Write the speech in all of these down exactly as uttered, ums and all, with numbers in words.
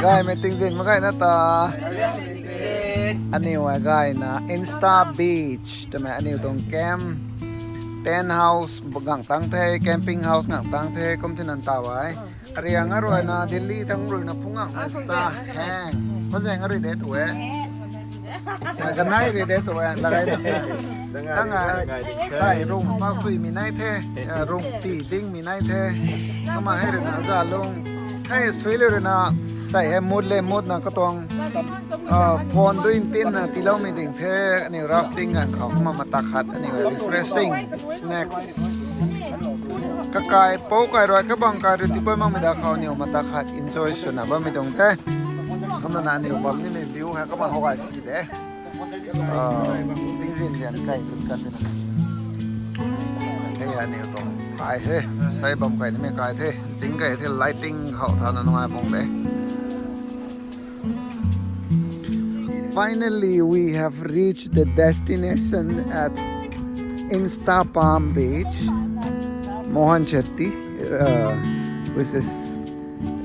Gaymei tingzin mak gayna ta. Aniw ai gayna Insta Beach twmei aniw tuang camp, tent house gang tang the, camping house gang tang the, kum tina taw ai. Ariang aruina Delhi thang ruina phung gang ta hang. Phunzeng ari de tu e. Ganai ri de tu e, lagai na. Tang a, sai rung pau sui mi nai the, rung ti ding mi nai the. Kama hei ruina za lung. Hei sui le ruina, sai hei mut le mut na katuang, phone dui ntin na tiloumei ding the, aniw rafting ganv khou kumna mata khat, aniw refreshing snacks. Kakai, pou kai rui, kabang kai rui, tipai makmei da khou aniw mata khat enjoy swna bammei tuang the. Kumna aniw bam nimei view hei kumna how ai si de. Tingzin lian kai tut kan tina. Hei aniw tuang kai the, sai bam kai nimei kai the, zing kai the, lighting khou thana nungai pung de. Finally, we have reached the destination at Insta Palm Beach, Mohan Chetty, uh, which is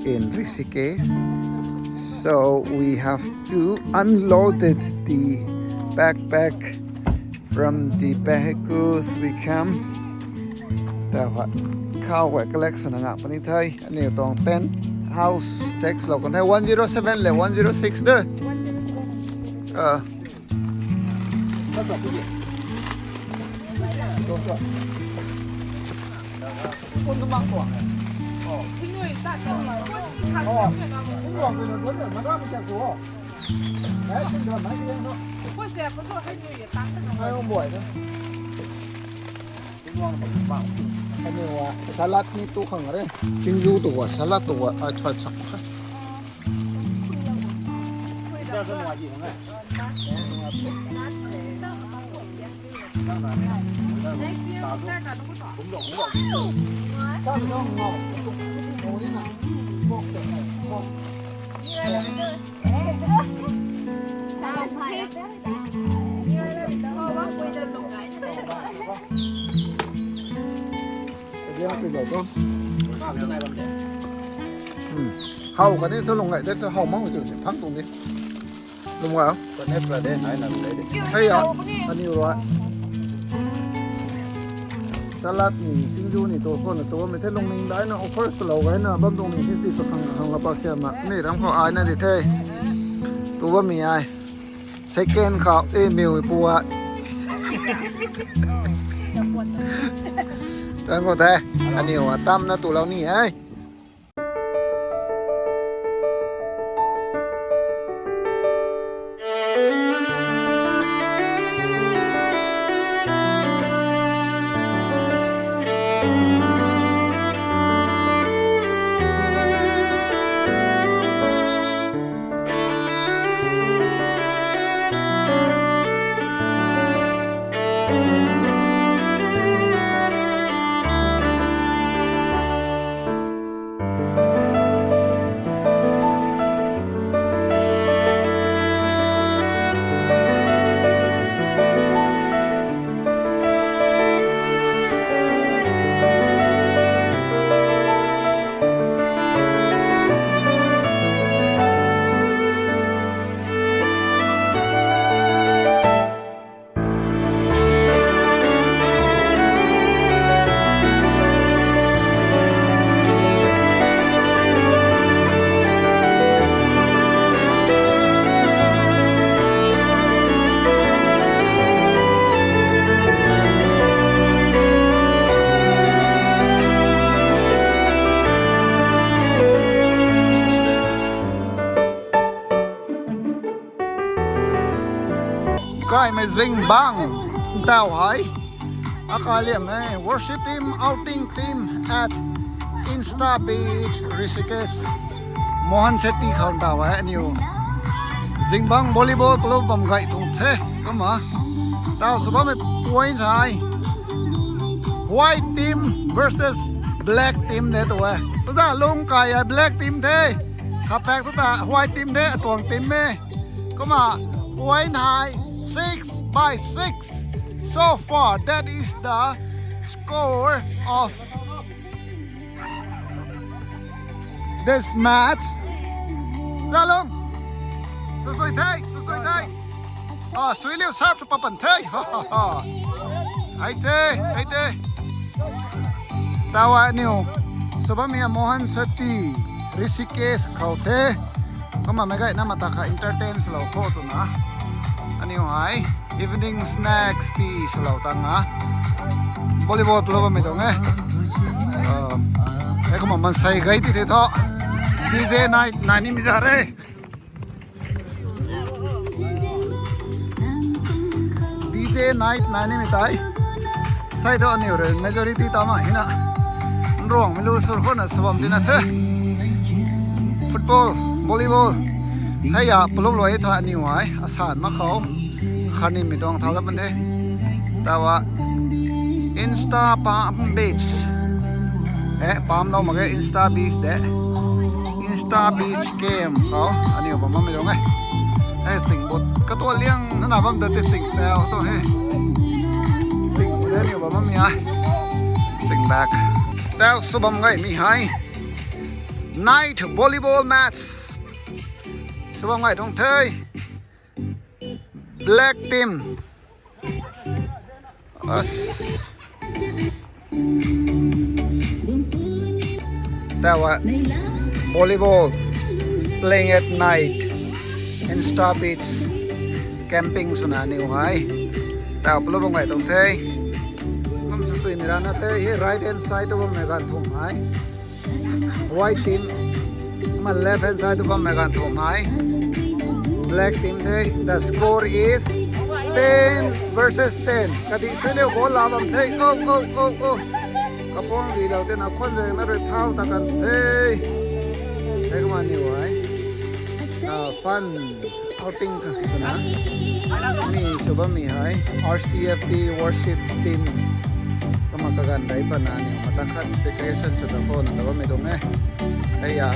in Rishikesh. So we have to unloaded the backpack from the vehicles we came. Tau ha, khou hei collection ngak puni the. Aniw tuang tent house check lou kan the one zero seven le one zero six de. Ah. Aniw a salad ni tu khang re. Tingzu tu a salad tu a ai thai chak kha. How kan ni thu lung ngai de, thu how mang tu phang tuang di. Lung ngai. Hey ya, aniw rui. Salad ni, tingzu ni tu khou na tu bammei the, lungning daina offer swlou gayna bam tuang ni the, ti sa khang khang la pa khiam na. Ni ram khou ai na di the. Tu bammei ai. Second khou, e, miw pu a. Tang khou the, aniw a tam na tu lou ni e. Kaimei zingbangc ntaw hei. Akaliam e, worship team, outing team at Insta Beach, Rishikesh, Mohan Shetty khou ntaw hei aniw. Zingbangc volleyball club bam gay tuang the, kumna. Ntaw sw bammei point hei. White team versus black team de tu e. Uza lung kai e black team the. Khapak tu ta white team de, atuang team e. Kumna point hei six by six. So far, that is the score of this match. Along. Susui the, susui the. Ah, sui liu sap sapa pan the. Hai the, hai the. Tawa niu. Subamia Mohan Shetty, Rishikesh khou the. Kumna mei gay na mata kha entertain swlou khou twna. Aniu hei evening snacks tea swlou tang a. Volleyball plo bammei tuang e. Ah, e kumna mansei gay ti the tho. D J night nai ni mi za re. D J night nai ni mi tai. Sai tho aniu rui majority tama hina. Nruang mi lu sur khou na swbam tina the. Football, volleyball. Hei ya pulop luai tha aniu ai. Asan ma khou. Khanim mi tuang thau da pan the. Tawa. Insta Palm Beach. Eh, Palm lou mak ge Insta Beach de. Insta Beach Camp khou. Aniu bam bammei tuang e. Hei sing bot. Katualiang na bam da te sing tau tu he. Sing bot aniu bam bammei ai. Sing back. Tau swbam gay mi hei. Night volleyball match. Swbam gay tuang the. Black team. As. Tawa volleyball playing at night in stoppage camping swna aniu hei. Taw pulou bam gay tuang the. Kum sw sui mi rana the. Hei right hand side tu bammei ganv thum hei. White team. Kumna left hand side tu bammei ganv thum hei. Black team the. The score is ten versus ten. Kadih sui liu goal la bam the. Oh, oh, oh, oh. Kapuang ri lou tena khwan zeng na rui thau ta kan the. Hei kumna aniu hei. Ah, fun outing ka swna. Mi sw bammei hei. R C F T worship team. Kumna kaganv dei pana aniu. Mata khat preparation sw ta khou na ta bammei tuang e. Hei ya.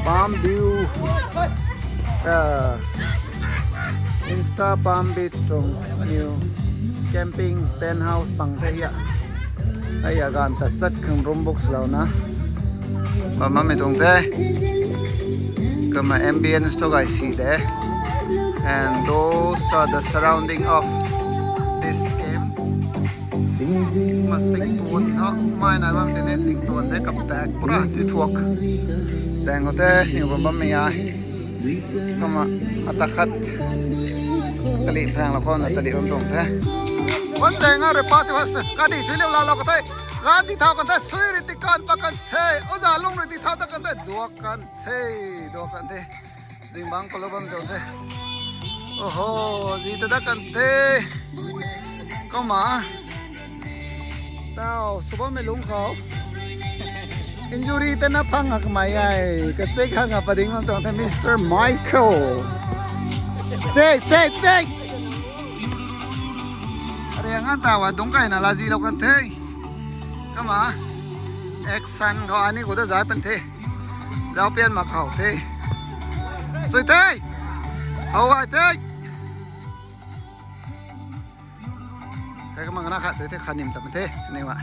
Palm view. Ah, Insta Palm Beach tuang aniu camping tent house pang the hia. Hei ya ganv ta sat khang room book swlouna. Bam bammei tuang the. Kumna ambience tu gay si de. And those are the surrounding of this camp. Ma sing tuan tho, mai nai bam tine sing tuan de kap tak pura ti thuak. Dang ko te, niw bam bam mi ai. Kumna, ata khat. Tali phang la khou na tali bam tuang the. Wan dang a rui pa ti was, kadi sui liu la la ko the. Ga ti thau kan the, sui rui ti kan pa kan the. Oza lung rui ti thau ta kan the, duak kan the, duak kan the. Zingbangc kalou bam tuang the. Oho, zi ta dat kan the. Kumna. Tau, sw bammei lungc khou. Injury ta na phang hak mai ai. Katik hak nga pading bam tuang the, Mister Michael. Take, take, take. Ariang an tau a dungc kai na la zi lou kan the. Kumna. Action khou ani khou ta zai pan the. Zaupian mak khou the. Sui the. How ai the. Kai kumna kana khat the, the khanim tam the. Ni wa.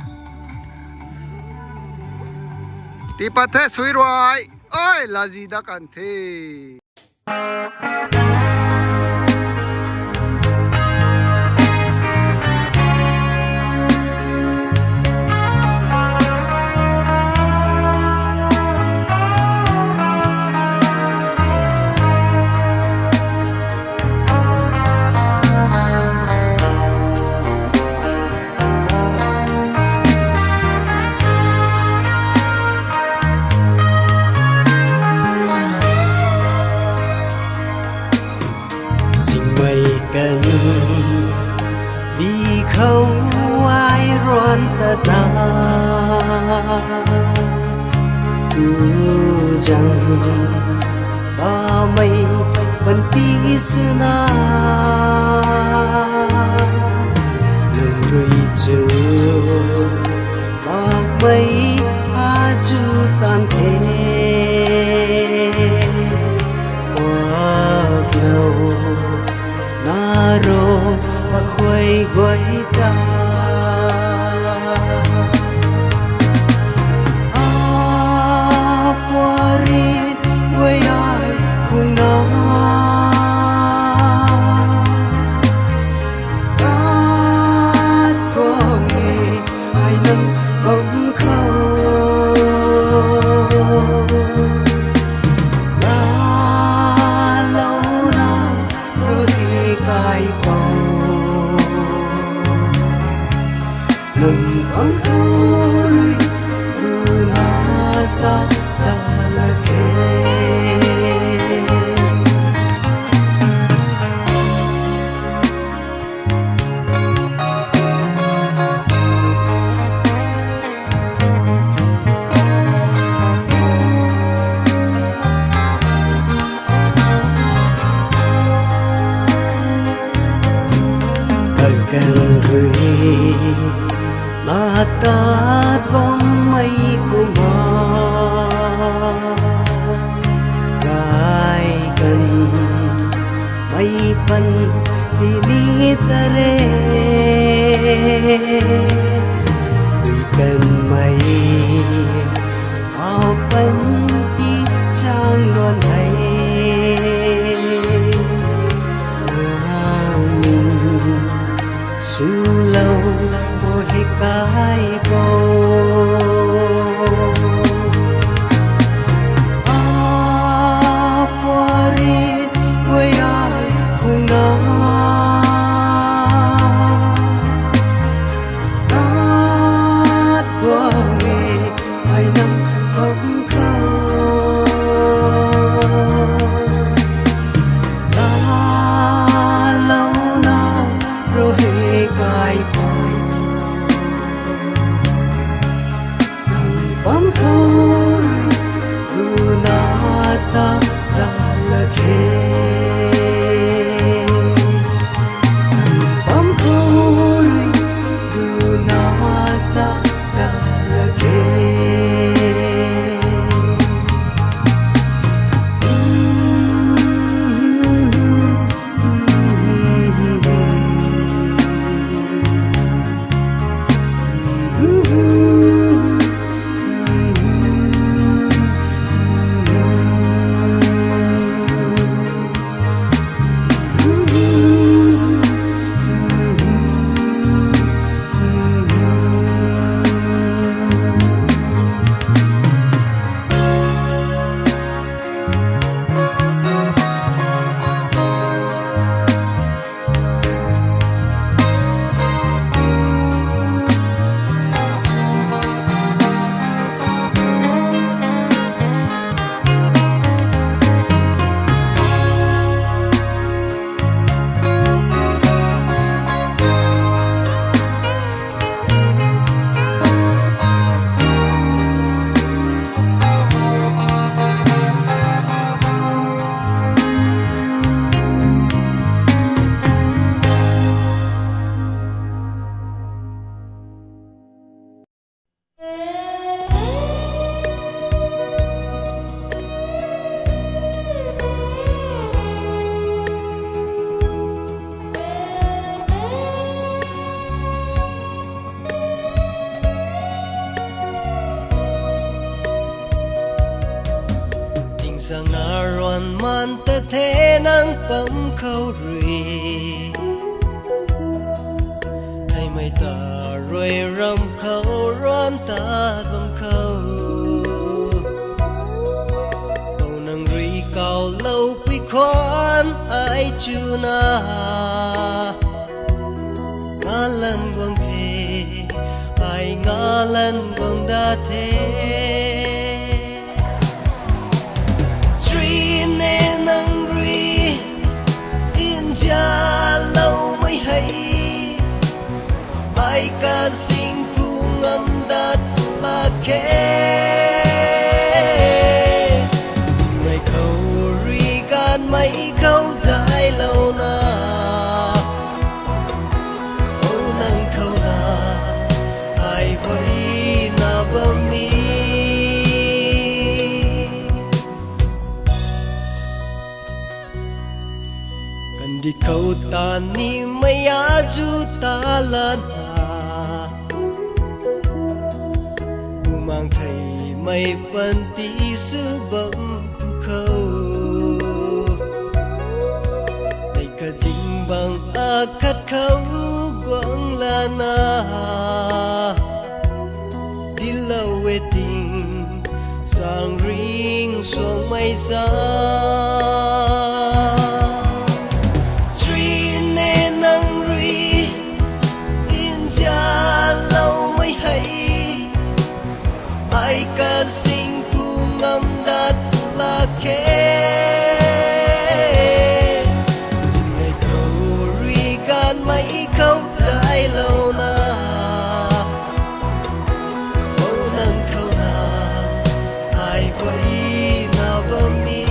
Ti pat the sui ruai. Oi, la zi dat kan the. Singmei kalum di khou ai ruan ta ta. Tu zang kamei panty swna. Lung rui chu makmei a chu tan the. Kuak lou na ro a khuay guay ta. A puari pan ti ni ta re, dui kanmei, au pan ti chang gan hei, na ning swlou o he kaipouc. A puari guay ai khung na, tat guang e ai nang bam khou. Lalouna ro he kaipouc, nang bam khou rui guna ta lak khe. Nang bam khou rui guna ta lak khe. Tingsaeng na ruan man ta the nang pam khou rui, theimei ta rui ram khou ruan ta bam khou, pou nang rui kawlou pui khwan ai chuna, ngalan guang the, ai ngalan guang da the. Chuine nang rui nzianloumei hei, ai kazing pu ngam dat lak khe. Zinmei khou rui ganvmei khou zaylouna, o nang khou na, ai huayna bam ni. Kandih khou ta nimei azu ta lana, bumaeng theimei panty sw bam pu khou, nei kazingbangc akhat khou guang lana, dilou e ting, sang ring suangmei sa. Chuine nang rui nzianloumei hei, ai kazing pu ngam dat lak khe. Zinmei khou rui ganvmei khou zaylouna, o nang khou na, ai huayna bam ni.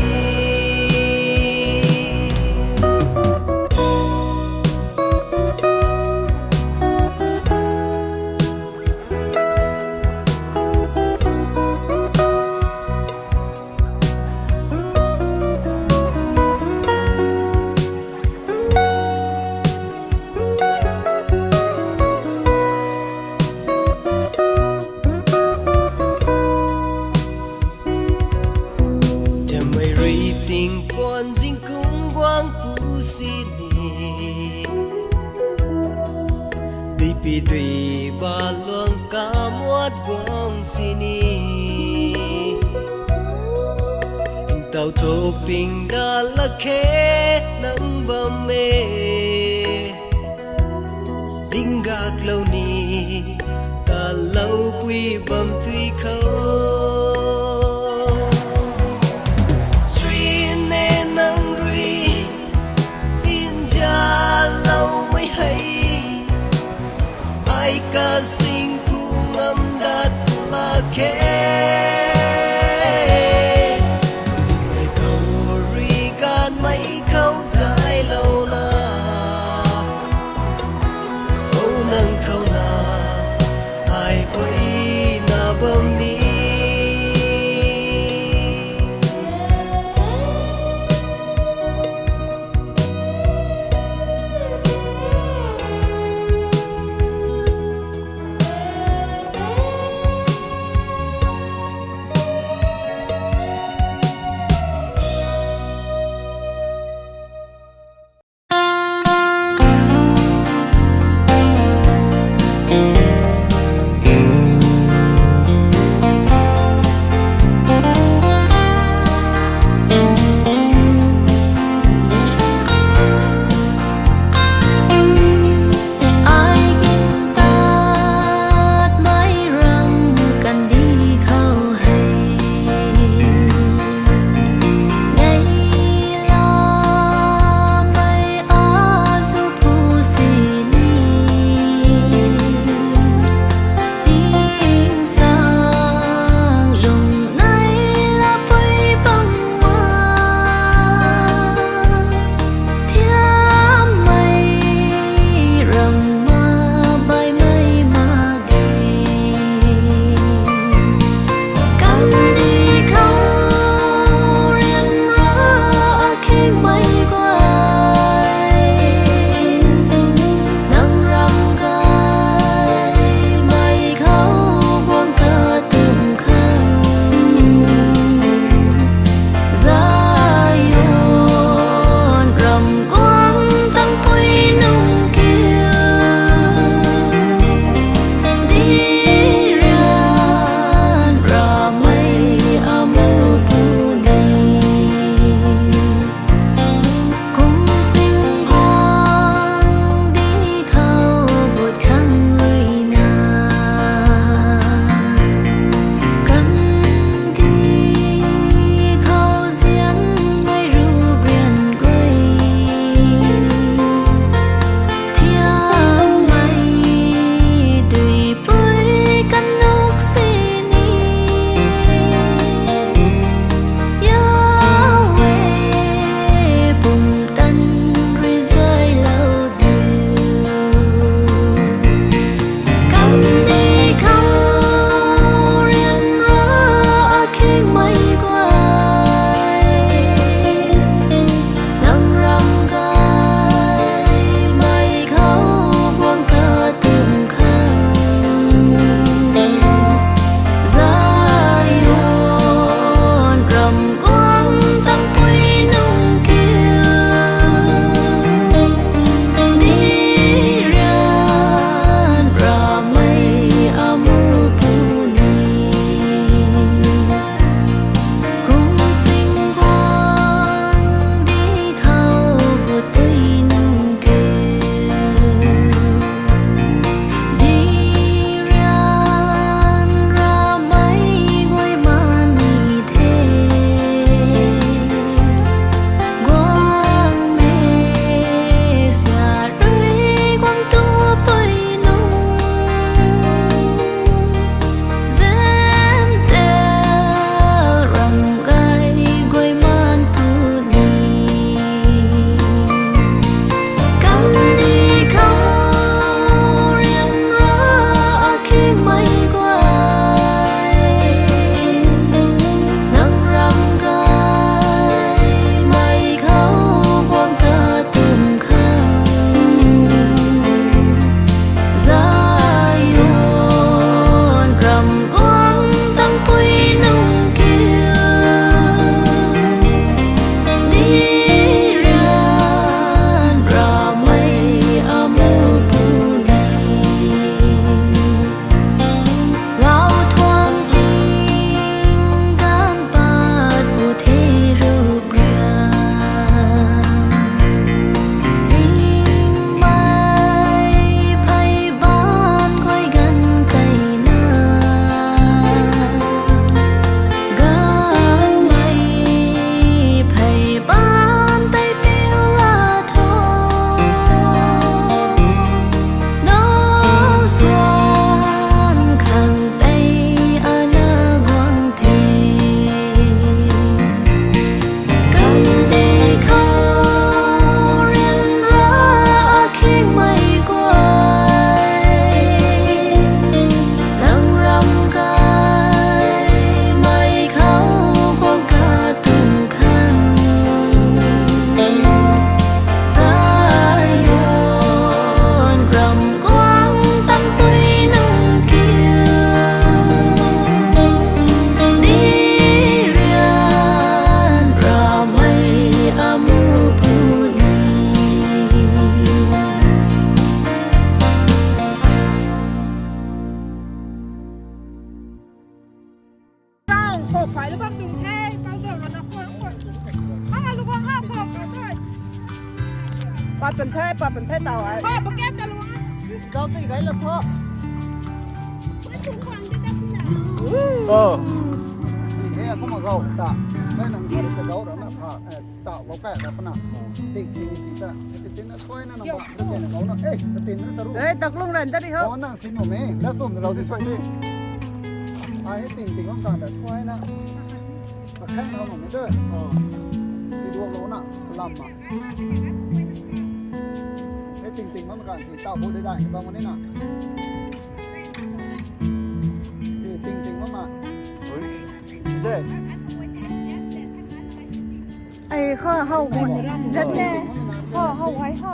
Tingpuan zingkum guang pu sini, duipi dui baluang kamuat guang sini, ntaw thu ping dat lak khe nang bam e. Dinggaklou ni, taloupui bam tui khou. Chuine nang rui, nzianloumei hei, ai kasing pu ngam dat lak khe. Zingmei khou rui ganvmei khou zaylouna, o nang khou na, ai guayna bam ni. Pat pan the, pat pan the tau ai. Hei, bucket ta lu. Zau tui gai la tho. Oh. Hei, aku ma gau ta. Hei, nang gari ta gau ra na pha. Eh, ta lo kai ra pana. Tik tik tik ta. Tik tik na soi na na ba. Tik tik na gau na. Eh, tik tik na taru. Eh, taklung ran ta ri ho. Oh, nang sinu me. Na sum lo di soi di. Ai, tik tik ngam ta da soi na. Akhang lo na me de. Oh. Ti duak lo na. Lam ma. Hei ting ting bam kan si tau bu de dai bam ni na. Si ting ting bam ma. Ui. Zai. Ai kha hau bun. Zat ne. Ho hau hai ho.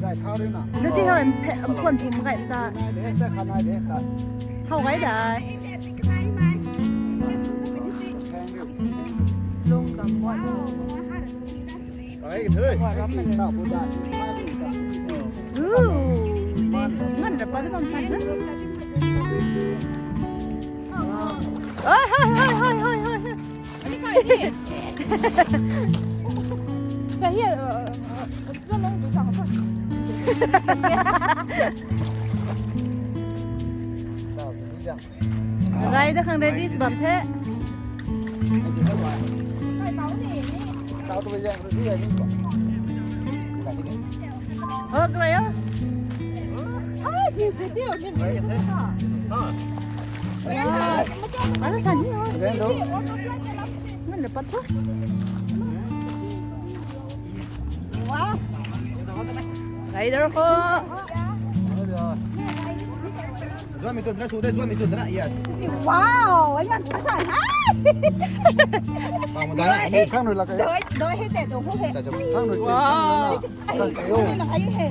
Zai kha ri na. Zat ti ho em phe em phun thum kai ta. Nai de ta kha nai de kha. Hau kai dai. Thank you. Lung kam bua. Ooh, ngan ra pa bam san na. Oi, hoi, hoi, hoi, hoi, hoi. Sahi, uh, uh, uh, zalong tu sang pa. Rai da khang ready bam the. Hok rai o. Ai, ji ji ti o ni. Ana san ni o. Mana pat tho. Wow. Rai da kho. Zuami tu na su de, zuami tu na, yes. Wow, ai ngan tu sa na. Pang mo dai ni. Khang rui la kai. Doi, doi he te, doi he. Cha cha. Khang rui. Wow. Khang rui. Ai he.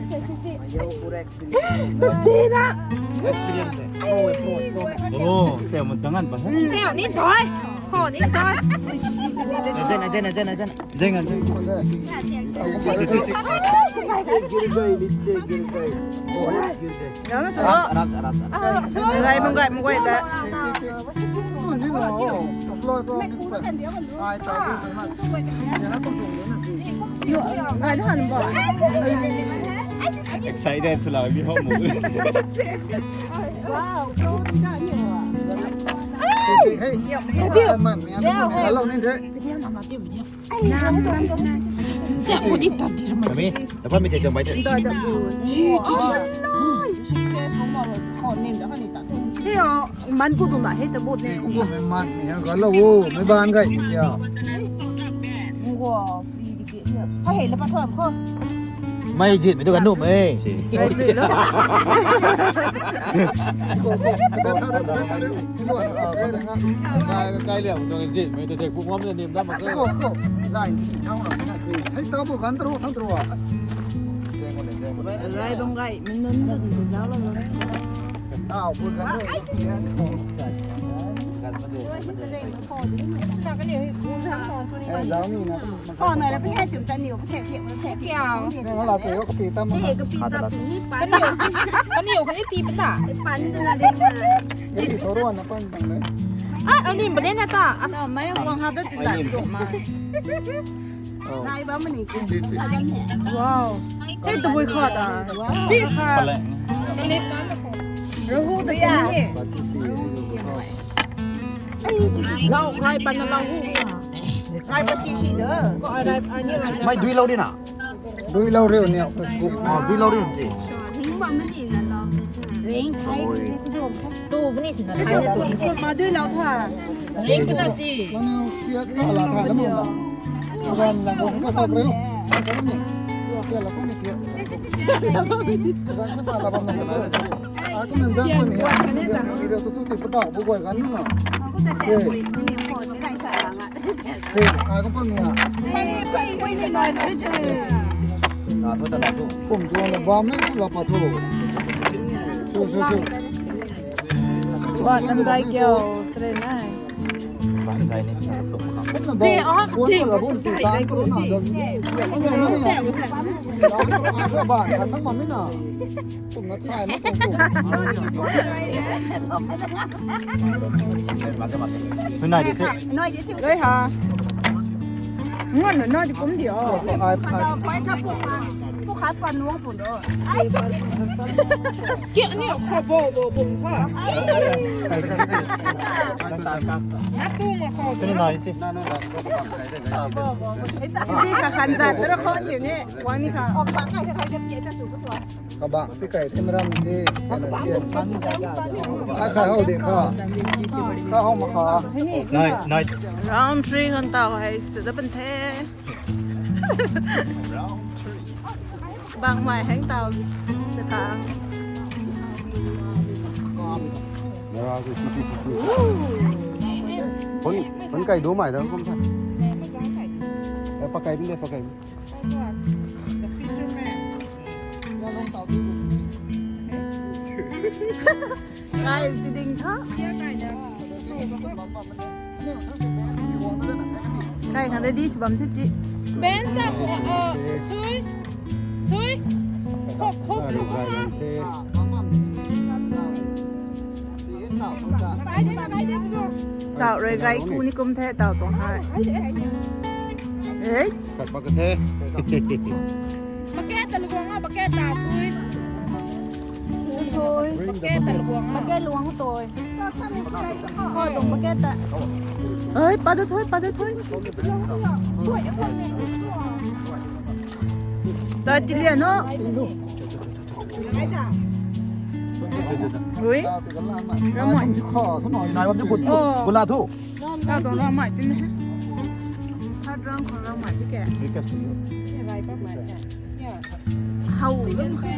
Sa si si. Dina. Experience. Pro, pro, pro. Oh, te mo dangan pa. Te ni doi. Ho ni doi. Ajen, ajen, ajen, ajen. Zeng, zeng. Nicche गिर गई, नीचे गिर गई। बहुत गिर गई। Aram, aram, aram. Rai mung gai, mung gai ta. Rai ta. Rai ta han ba. Excited sw la mi ho mu. Wow, pro di da ni wa. Hey, hey. Hello, ni de. Video na ma ti video. Ai, nam, nam, nam. Te ko di ta di ma. Mami, ta pa mi te jam bai te. Da, da. Ji, ji, ji. Hei o, man ko tung da, hei ta bot ne. Ko man ni ga lo wo, mei ban gai ni ya. Ngo, free di ke. Hei, hei, la pa thom ko. Mei jit mei tu kan nu mei. Rai sui lo. Kai liang tu jit mei tu tek bu ngam ni nim da ma ko. Zai si thau na na si. Hei ta bu kan tro thang tro. Rai bang gai, min nun nun tu zau lo. Tau bu kan tro. Kan ma de, kan ma de. Zau ni na. Kho nai ra puni hai tum ta niu, puni hai tum ta niu. Kiao. Ni ngala tu yo kapi tam. Ni kapi ta pi ni pan. Kaniu, kaniu kani ti pata. Pan tu na ding na. Ni ti thoro na pan tang le. Ah, ani bade na ta. As. Mai wang ha da tu ta. Nai ba mani. Wow. Hey, tu bui kha ta. Fish. Rahu da ya. Lau, rai pan na lau hu. Rai pa si si da. Mai dui lou di na. Dui lou riu ni. Oh, dui lou riu ni. Ring thai. Tu bani si na thai na tu. Ma dui lou tha. Ring pa na si. Manu siak ka la tha la mo da. Wan lang ko ko ko breu. Sa ni. Sia la ko ni pia. Wan sa la ba na. Aku nang dang ko ni. Video tu tu ti pata bu goi kan na. Aku ta te ni ko ni kai sa la nga. Hey, aku pa ni. Hey, pa ni ni na tu tu. Na tu ta tu. Kum tu na ba me la pa tu. Tu tu tu. Wa kan bai kyo sre na. Zi, ah, zi. Hei nai di se. Nai di se. Loi ha. Ngon na di kum di o. Ai, ai. Kio ni kho bo bo bo kho. Na tu ma kho. Tini nai si. Di kha khan zat ra kho ti ni. Wang ni kha. Kabang ti kai thim ram ti kana sian. Ai khai hou di kha. Kha hou ma kha. Nai, nai. Round three kan tau hei sida ban the. Bang mai heng tau. Sa kha. Phun, phun kai du mai da kum sa. Eh, pakai binde, pakai. Kai ti ding tha. Kai khan ready si bam the chi. Ben sa ko, uh, sui. Sui. Khok, khok, khok. Tau rui gai ku ni kum the, tau tuang hai. Ei. Kat bak the. Paket ta luang a, paket ta tui. Tui. Paket ta luang a. Paket luang tui. Kho tuang paket ta. Ei, pa da thui, pa da thui. Ta ti lian no. Ui. Ramai. Nai wam ti gut. Oh. Gula thu. Tau tuang ramai ti ni. Khat rang khou ramai ti ke. Hau lum kha.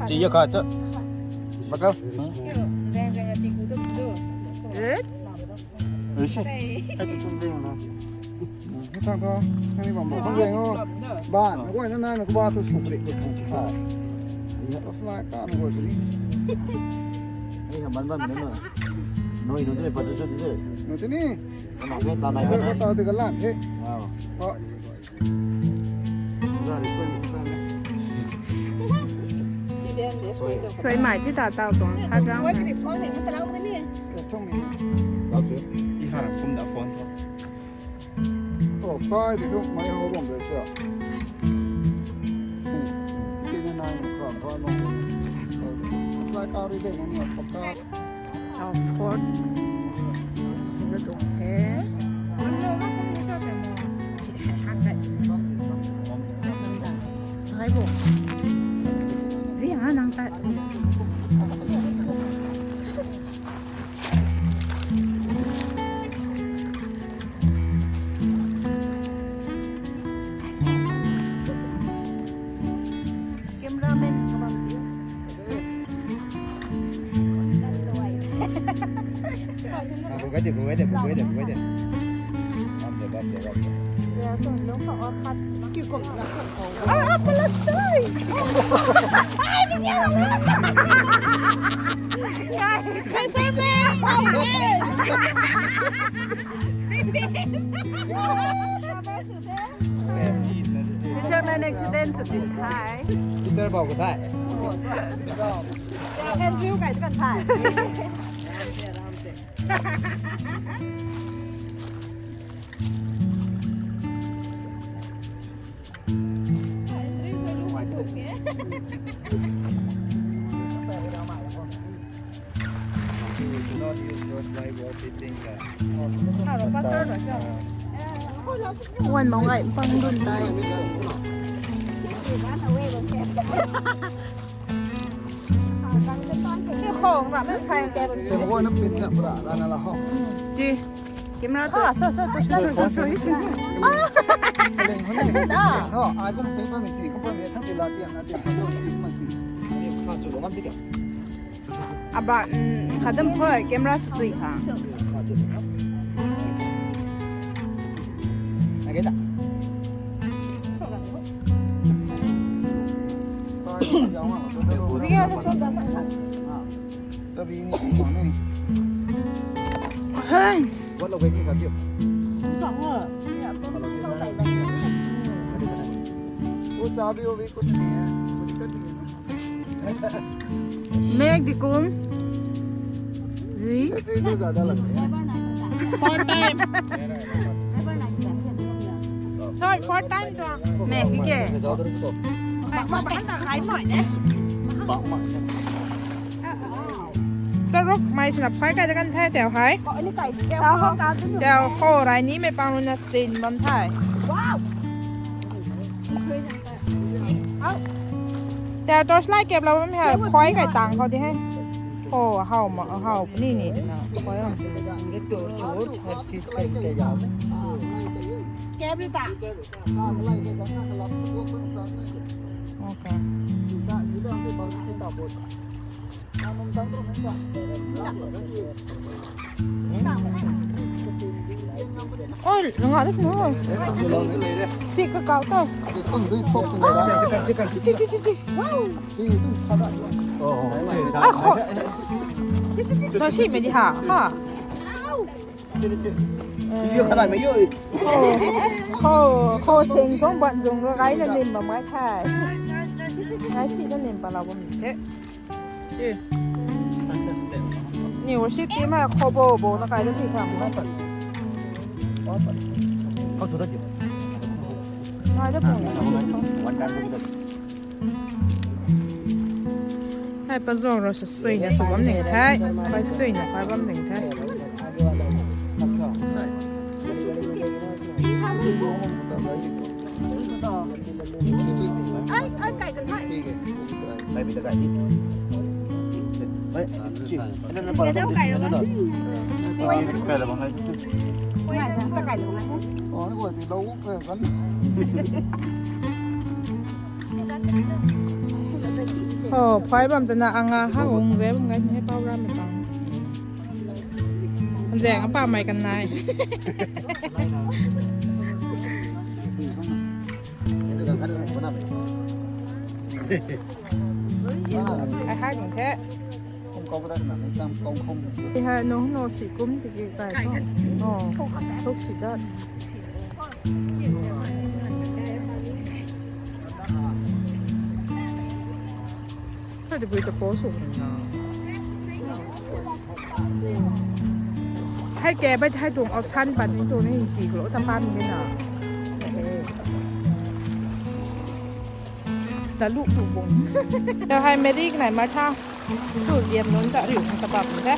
Chi ya kha cha. Maka. Eh? Rishi. Ai tu tum ding na. Ni thang tho, thang ni bam bo. Thang ding o. Ba, na koi na na na koi ba tu suk ri kut thang chi tha. Ya, offline ka na koi ni. Ni ha ban ban na. Noi no de pa tu tu de. No te ni. Na ke ta nai ba. Ta te ka lan the. Wow. Ko. Za ri koi ni ka na. Suai mai ti ta tau tuang khat rang. Koi ni phone ni ma ta lang ni. Ka chong ni. Tau tu. I ha kum da phone tho. Oh, kai di tu mai ho bam de cha. Ti ni nai kha kha no. Lai ka ri de ni pa ka. Our fort. Sina tuang the. Hai bo. Ri ha nang ta. Cameraman, cameraman. Ah, kung kai de, kung kai de, kung kai de, kung kai de. Bam de, bam de, bam de. Ya, so, long sa or khat. Kiu kung na khat kung. Ah, ah, palasai. Ai, ni ya. Ai, sa me. Fisherman accident sw tin thai. Peter bau ko thai. Andrew kai kan thai. Wan mong ai pang dun tai. Khong ram sai ke. Seng wo na pin na pura ra na la ho. Ji. Camera to. Ah, so, so, to, so, so, so, so, so. Ah. Leng ho na. Leng ho na. Ho, ai kum pin pa mi ti, kum pa mi thang ti la ti na ti. Ni kha chu lo ngam ti kya. Aba, mm, khadam khoi, camera sui kha. Lage da. Sige, ano so da. Tabi ni, ni. Hey. What lo gani kha diu. Sa ho. O chabi o bi kuni ni. Mek di kum. Ri. Four time. Four time tuang. Mei ki ke. Ai, ma ba ta khai moi ne. Charuk mei swna phai kai da kan the tau hei. Tau ho rai ni mei pang rui na sin bam the. Tau torch light kep lau bam hei. Phai kai tang khou di hei. Ho, hau ma, hau ni ni na. Phai am. Okay. Oi, nga dat nu. Chi ka kau ta. Chi, chi, chi, chi. Ah, kho. Tua si mei di ha, ha. Ho, ho, ho seng zong ban zong ro gai na nim bam gai thai. Gai si na nim palau bam the. Ni worship team ha kho bo bo na kai da ti tham. Kau su da ki. Ngai da bo. Hai pa zong ro sa sui na su bam ning thai. Pai sui na pai bam ning thai. Oh, phai bam tana anga ha ung ze bam ngai ni pau ram ta. Zeng apa mai kan nai. Ai hai ding the. Ai hai no no si kum ti ki kai no. Oh, tok si dat. Hai de bui ta post sw na. Hai ke bai hai tuang option pat ni tuang ni chi ko ta pan ni na. Ta lu tu bung. Ta hai Mary kanei Martha. Tu ziam nunc ta riu ta bam de.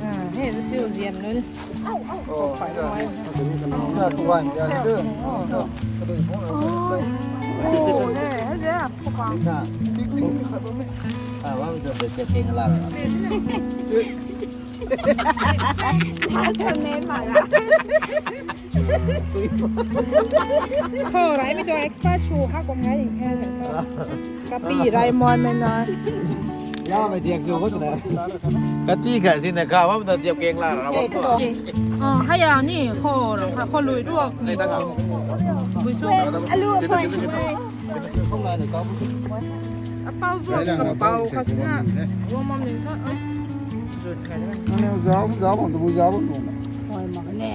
Ah, hei zu siu ziam nunc. Kho rai mi tuang expert sw hak bam ngai ding the. Kapi rai mon mei na. Ya mei diak sw khou na. Kati kha si na kha bam ta diak keng la ra bam. Ah, hai ya ni kho ra kha kho lui ruak ni. Bui su. Alu koi sw. Apau zuak ka pau kha sina. Wang mam ning tha. Ai. Zau, zau bam tu, zau bam tu. Koi mak ne.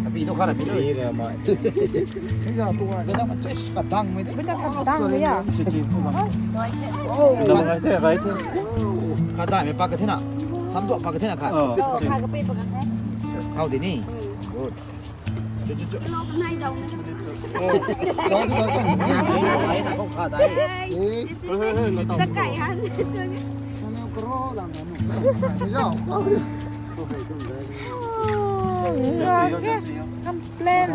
Api tu kha ra pi tu. Ni re mai. Ni za tu ai. Dang ma chest ka dang mai de. Benda ka dang ya. Chi chi. Oh. Dang mai de gai the. Kha dai mei pa ka the na. Sam duak pa ka the na kha. Oh, kha ka pe pa ka the. How did he? Good. Chu chu chu. Lo ka nai dau. Oh. Dau dau dau. Nai nai na kong kha dai. Eh. Ta kai han. Kro lang na. Yau. Complain.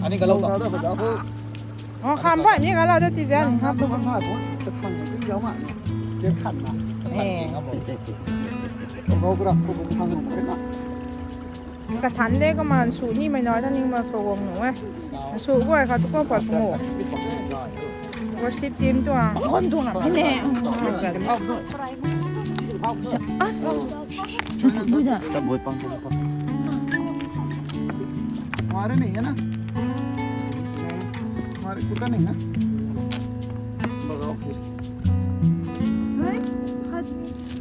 Ani ka lo ta. Oh, kham pha ni ka lo ta ti zen. Ha bu. Eh. Kathan de kaman sw ni mei na ta ning ma sw guang nu e. Sw guay kha tu ko pat pungu. Worship team tuang. Kon tuang na ne. As. Chu chu bui da. Tabui pang chu pang. Mari ni na. Mari kuta ni na.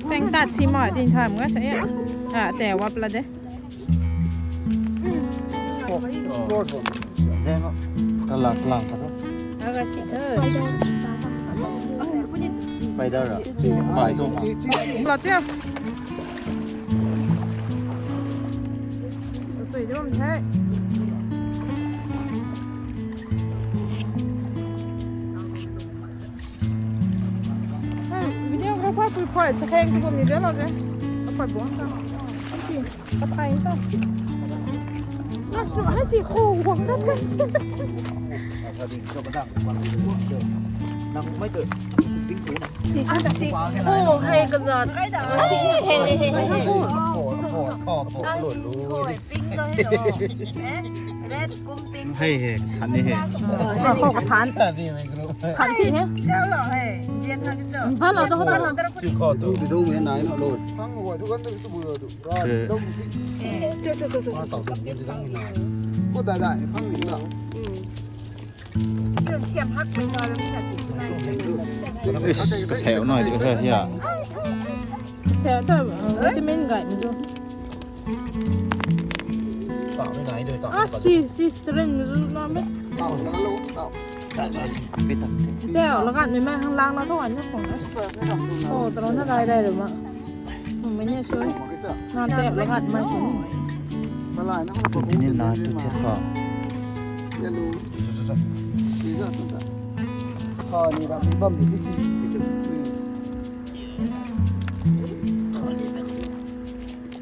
Peng tat si ma din tham nga sa ya. Ah, te wap la de. Kalang, kalang, kalang. Aga si the. Pai tu. Laa tia. Sui dum the. Hey, videographer pui phai sa kheng tu kum ni de lo je. Apat buang ta. Apat ai ta. Mas lo hai si ho wang da ta si. Si kan si. Oh, hey, kazat. Hey, hey, hey, hey, hey. Pink lo, hello. Eh, red kum pink. Hey, hey, khan ni he. Ho, ho, khan. Khan si he. Hello, hey. Jian han so. Hello, to, hello. Kho tu. Tu dong ni nai na lo. Phang wa tu kan tu bu lo tu. Kho da da, phang ni na. Ish, kaseu nai di he, ya. Kaseu ta, uh, vitamin gai mi zu. Ah, si, si, syringe mi zu na me. Teo, lagat mi mai hang lang na tho an na khong na. Oh, taro na rai rai ru ma. Mei ni sui. Na tei lagat mai sui. Tuni na tu the kha.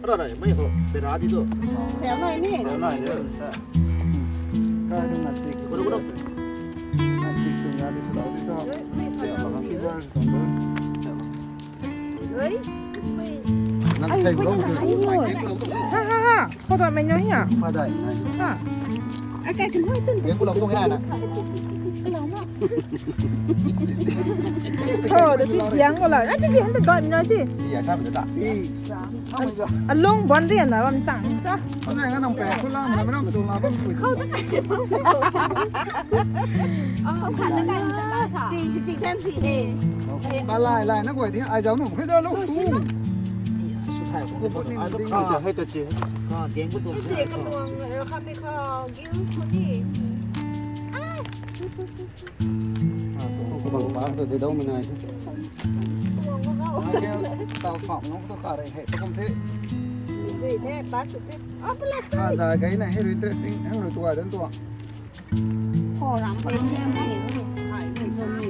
Ara na, mei ho, bera di do. Sel nai ni. Sel nai ni. Ka dum na sik. Kono, kono. Na sik tu na di sila di do. Sel nai ni. Oi. Nang sai ko lo. Ha, ha, ha. Khoda mei nyo hia. Khoda mei nyo. Ha. Ai, kai kan hoi tun. Ye ko lo tong hai na. Ko lo na. Tho, da si tiang ko la. Ai, ti ti han ta doi mei nyo si. Iya, sa mei ta. Alung bon rian na bam chang sa. Ko na nang pe ko la na ram tu la bam. Khou ta. Chi, chi, chi, than chi he. Ba lai, lai, na guay di, ai zau nu, khe zau lu su. Su thai ko, ai to kha, hai to chi, kha, geng ko to. Chi ka tuang, kha mi kha, gil ko ni. Ko bang pa to de dau mei nai. Tuang ko kau. Ai gel, tau pham nong to kha rei, hei, pa kum the. Zui the, pa su the. Oh, pala sa. Kha za gai na, hei rui interesting, hei rui tua dan tua. Khou ram pei ni, ni, ni, ni, ni.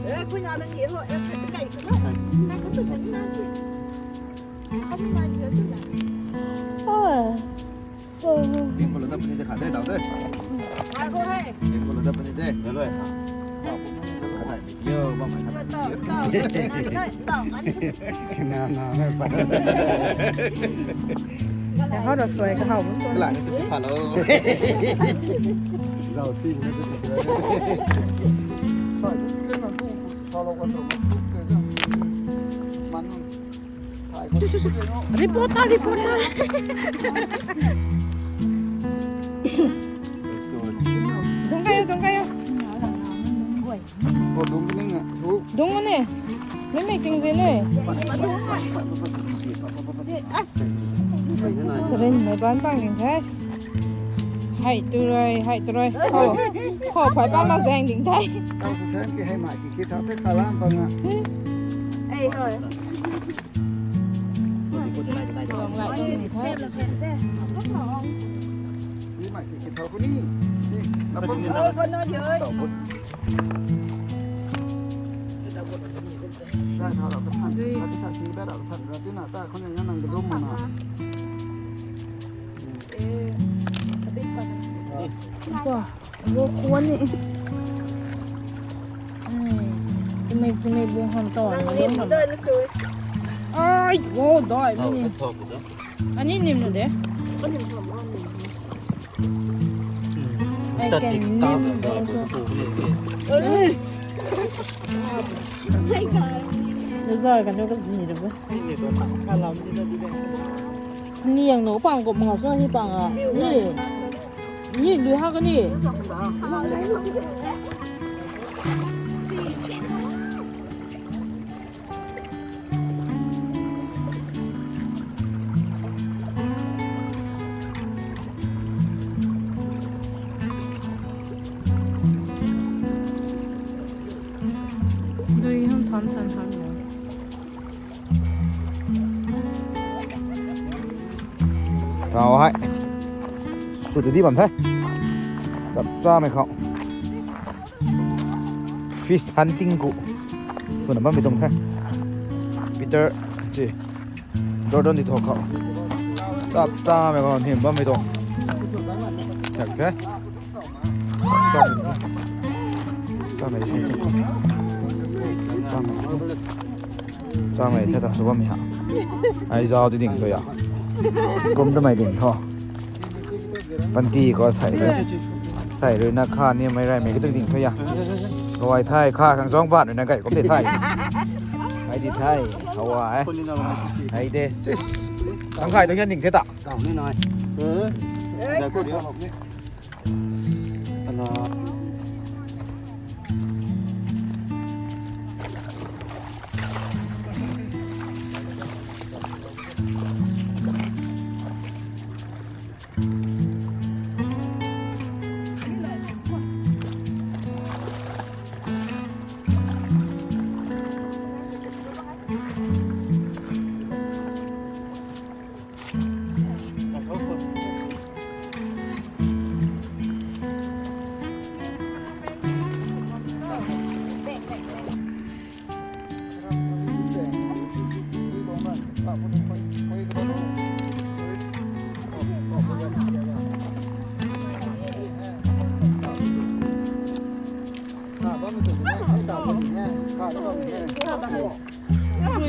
Eh, pui na ni ho, eh, kai ko. Kai ko tu ni na. Kami na ni tu na. Oh. Oh. Pink ko la da pani de kha de, dau de. Kai ko hai. Pink ko la da pani de. Hello, ha. Kha dai. Yo, bam mai kha. Tau, tau, tau, tau, tau, ani. Kina na na pa. Ka hau da suai ka hau bun tu. Kala, hello. Zau si na tu. Sai, tu si na tu. Follow kan tu. Man. Chu, chu, chu. Reporter, reporter. Dong kayo, dong kayo. Ko dong ni nga su. Dong ni. Mei mei ting zi ni. Rin mei ban bang ning the. Hai tu rui, hai tu rui. Ho, ho, phai pa ma zang ding the. Kau su sen ki hai mai ki ki thau the kalam bang a. Ei, hoi. Wo khuan ni. Ai, tumei, tumei bung ham tawn. Nang nim doi na sui. Ai, wo doi mi ni. Ani nim na de. Ai tat kan tik nim tak na zai doi so. Ko tu ko ni. Hey guys. Zai kan ka zi de bo. Ni ni to tak ka lam di da di da. Ni yang no pang ko ma so ni pang a. Ni. Ni lui ha ka ni. Dui hang Tham than than. Tau hai. Sw tu di bam the. Chap cha mei khou. Fish hunting ku. Sw na bam mei tuang the. Peter, chi. Jordan di thok khou. Chap cha mei khou hym bam mei tuang. Chak the. Cham mei, cham mei the ta sw bammei ha. Ai zau ti ding tho ya. Kum ta mei ding tho. Panty khou sai rui, sai rui na kha ni mei rai mei ki tu ding tho ya. Kawai thai kha khang zauc ban rui na gay kum de thai. Ai di thai, kawai. Ai de, chis. Tang khai tu hian ding the ta. Kau ni nai. Zai ku dio. Ana.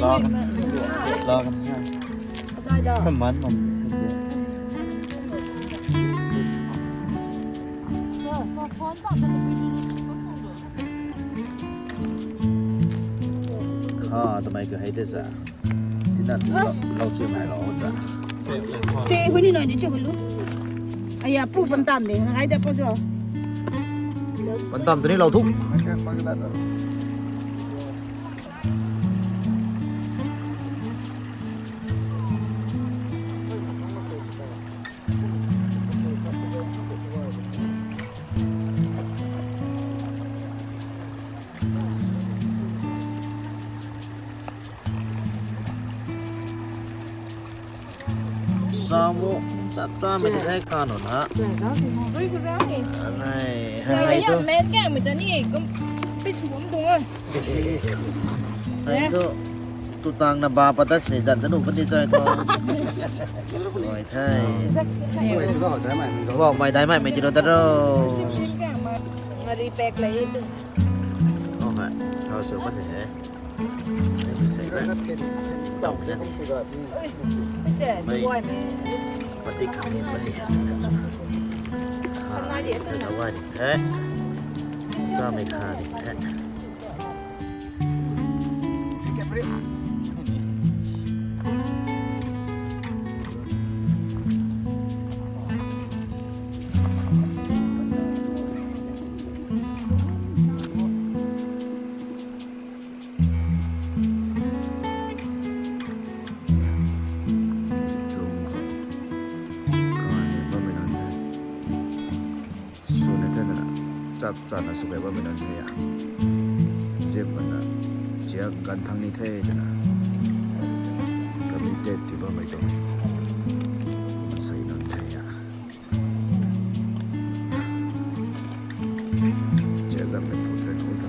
Laa kan, laa kan ha. Kaman mam sese. Kha tamei ka hei de za. Tina lou, lou chi mai lou za. Che hui ni noi ni che hui lu. Aya pu pan tam de, hai da pa jo. Pan tam tu ni lou thu. Samu, chap ta mei ti thei kha nunc na. Rui ku zau ni. Anei, Nai hai ya tu. Met kang mei ta ni, kum, pi chu kum dung a. Hai tu, tu tang na ba pa ta sini zan ta nu pa ti chai tu. Oi thei. Bok mai dai mai mei ti lo ta ro. Ngari pek lei tu. Oh hai, thau su pa ni he. Ui, ui, ui. Mei. Patik khat ni, patik khat sing khat sw. Ha, ta na wai ni the. Ka mei kha ni the. Chung khou. Kani bammei nunc the. Sw ni the twna. Chap chana sw kei bammei nunc the ya. Zip pana. Ziak ganv thang ni the twna. Committed ti bammei tuang. Masei nunc the ya. Ziak ganv mei phu the nunc the.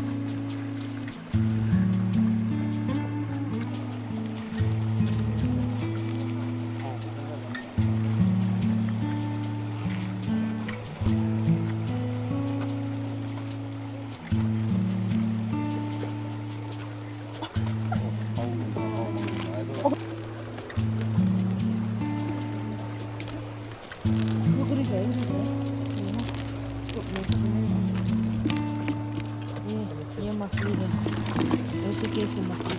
ये, ये मछली है, ऋषिकेश की मछली।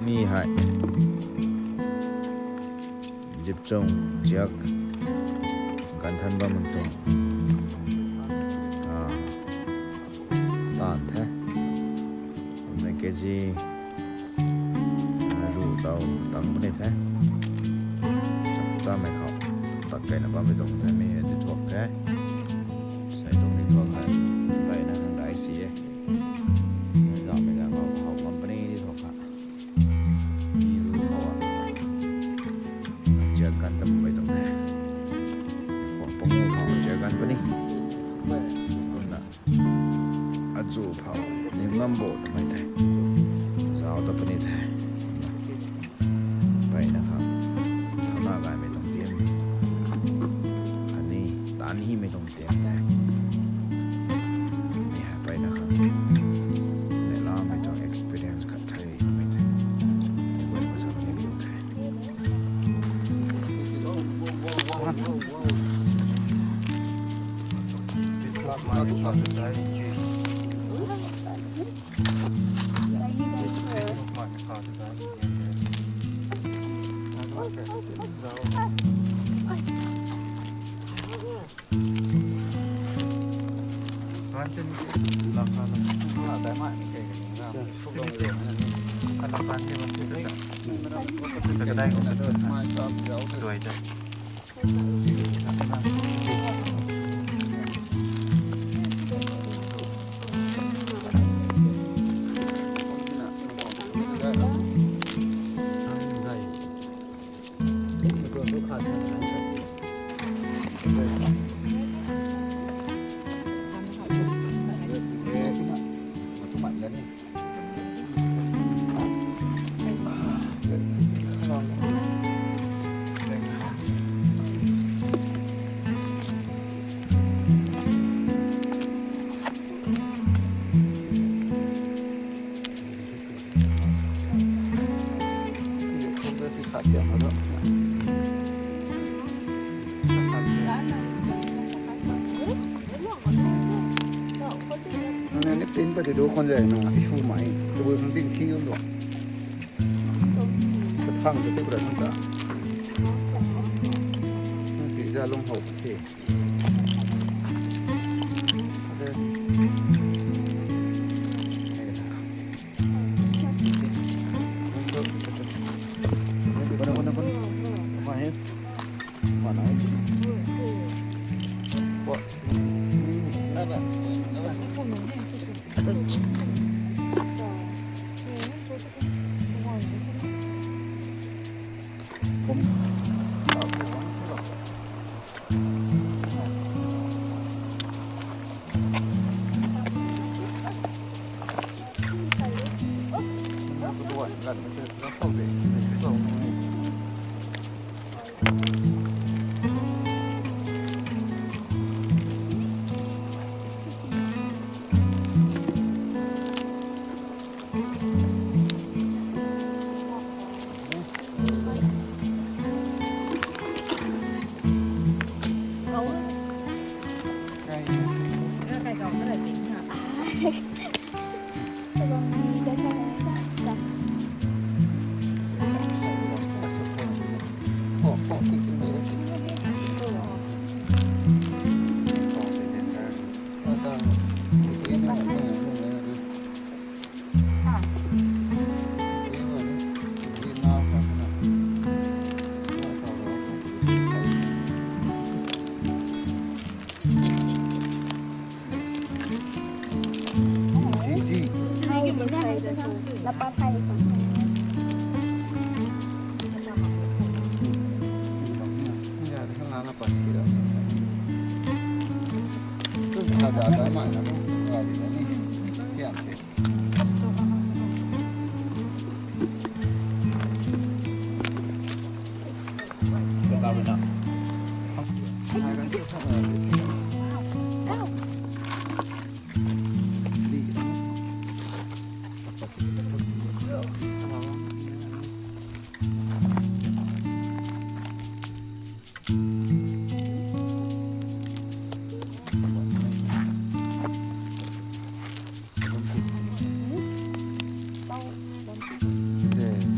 Mi hei. Zip chung ziak ganv than bam tuang. Ah, taan the. Kumna kg, ah, ru Tau tang puni the. Chamei khou tak kaina bammei tuang the, mi hei ti thuak the. Sai tuang mi thuak the. Mpeyna khang dai si e. Mei zam mei zam khou how bam puni ti thuak kha. Mi ru khou a. Jiak kan ta mei tuang the. Khou pangu khou jiak kan puni. Kumna azu phou nim ngam bo twmei the. Zau ta puni the. Mpeyna khang thana gaymei tuang tim. Khatni tan himei tuang tim the. Mi hei mpeyna khang neilamei tuang experience khat the twmei the. Guay masa ni biu the. Nang ni tin pa ti du khon zai nang isu mai. Tabui hang ding thi um lo. Sa phang sa tu ra nang ta. Nang ti za long hou thi.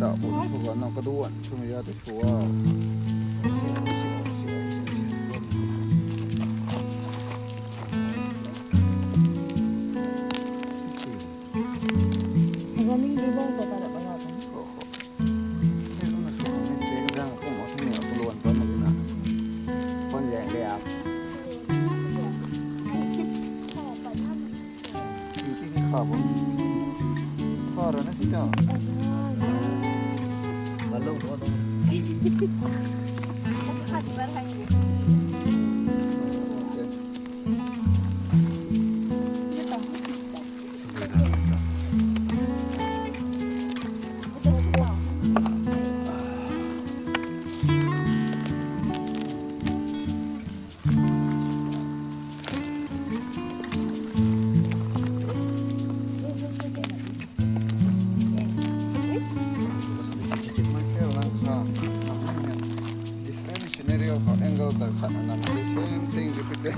Tau bu thu ga na kaduan thu mei ya tu sua. Running di bong ta ta da ba na. Ito. Different scenario from angle the cut and the same thing repeated.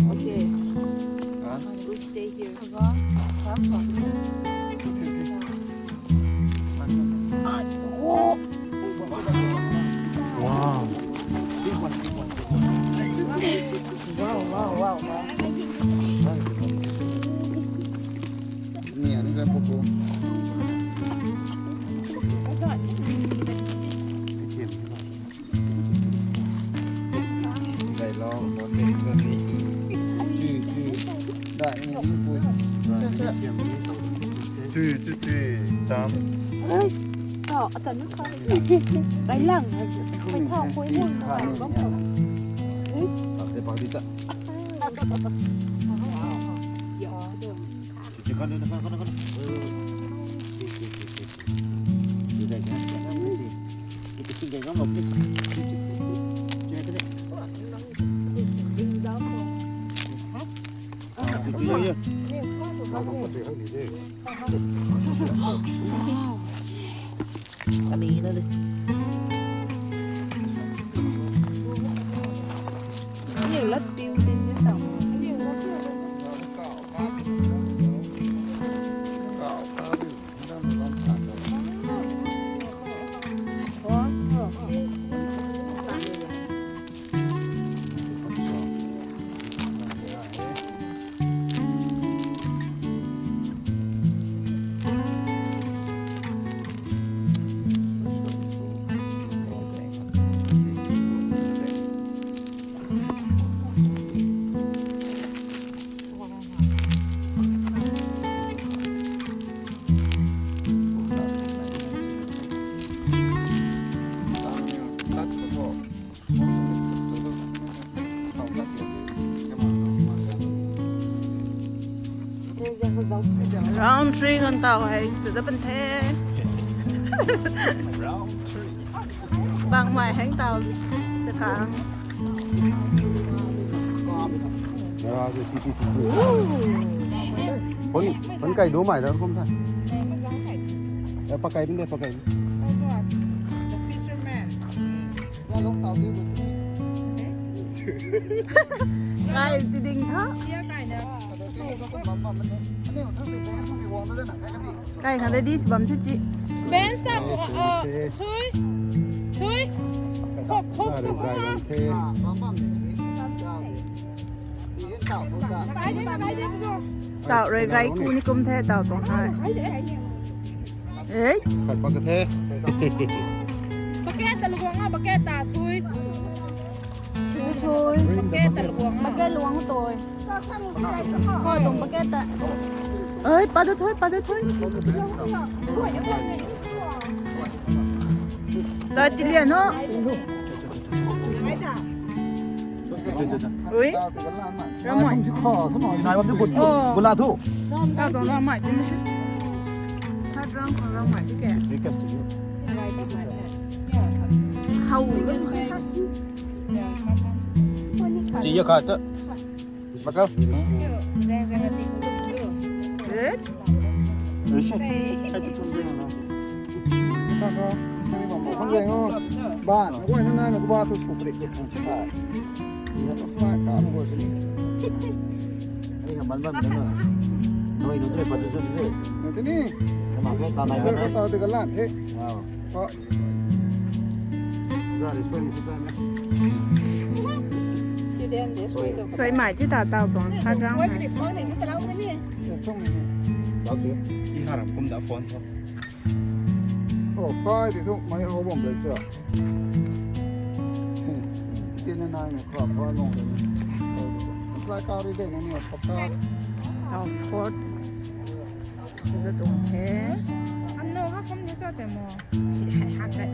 Okay. We'll stay here. Wow. Wow, wow, wow, wow. Round trip khang taw hei sw dat pan the. Round trip. Bangmei hang taw se kha. Phone, phone kai do mai da kum tha. Eh, pakai bin de, pakai bin. Kai ti ding tha. Kai khan ready bam the chi. Bench ta, uh, sui. Sui. Khok, khok, khok, khok. Tau rui gai ku ni kum the, tau tuang hai. Ei. Khat pak ka the. Bucket ta luang a, bucket ta sui. Sui. Bucket ta luang a. Bucket luang toi. Kho tuang bucket ta. Ei, pa du thui, pa du thui. Dai ti lian o. Ui. Ramai. Nai bam tu gut. Oh. Gula thu. Tau tuang ramai ti ni. Tha drang khou ramai ti ke. Hau. Chi ya kha ta. Baka. Eh? Rishi. Hai tu chum de na. Baka. Kani bam bam khang jeng o. Ban, koi na na na ba tu su prik de khang chi ba. Ya, ba ka mo sini. Ni ka ban ban na. Noi no de ba tu tu de. Na tu ni. Kama ke ta nai ba na. Ta de ka lan the. Wow. Suai mai ti ta tau tuang khat rang. I haram kum da phone tho. Oh, kai di thu mai ho bam de cha. Tin na nai na kha pa long de. Lai ka ri de na ni pa ka. Tau fort. Sida tuang the. Ano ha kum ni sa te mo. Si hai ha kai.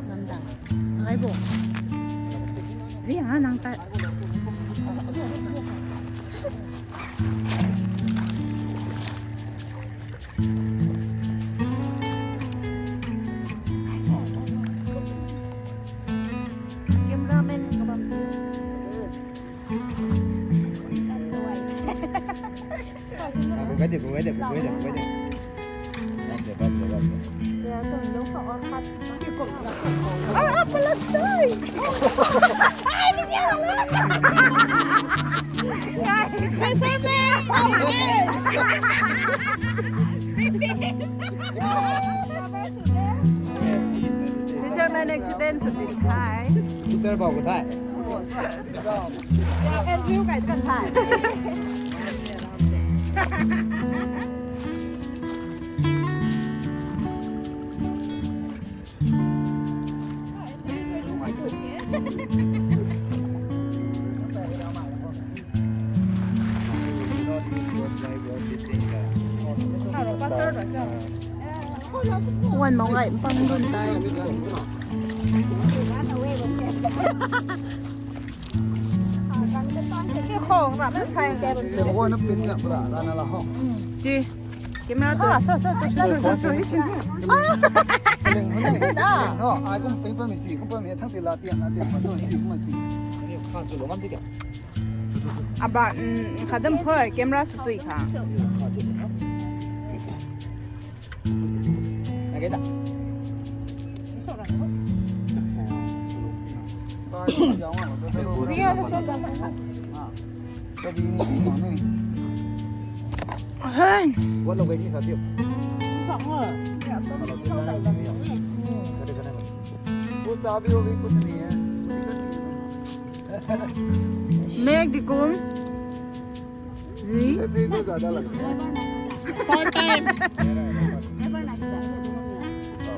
Lam dang. Hai bo. Ri ha nang ta. Cameraman ka bam. Gai de, gai de, gai de, gai de. Bam de, bam de, bam de. Ya, tuang lung ka or khat. Ah, ah, palat dai. Ai, ni kya hala? Ai, sai me. Fisherman accident sw di thai. Peter bau ko thai. Andrew kai kan thai. Wan mong ai pang dun tai. Khong ram sai ke. Wan na pin na pra ra na la ho. Ji. Camera tu. Ah, so, so, so, so, so, so, so. Ah. Ling, ling, ling. Oh, ai kum ping pa mi ti, kum pa mi thang ti la ti, la ti, pa tu ti, kum ti. Ni kha chu lo ngam ti kya? Aba, mm, khadam khoi, camera sw sui kha. Lage ta. Ziya na so ta. Hey. What lo gani sa tiu. Sa ha. Ya, so. Kare kare. चाबी वाबी कुछ नहीं है। Make the call. Three. ऐसे ही तो ज्यादा लगता है। Four times.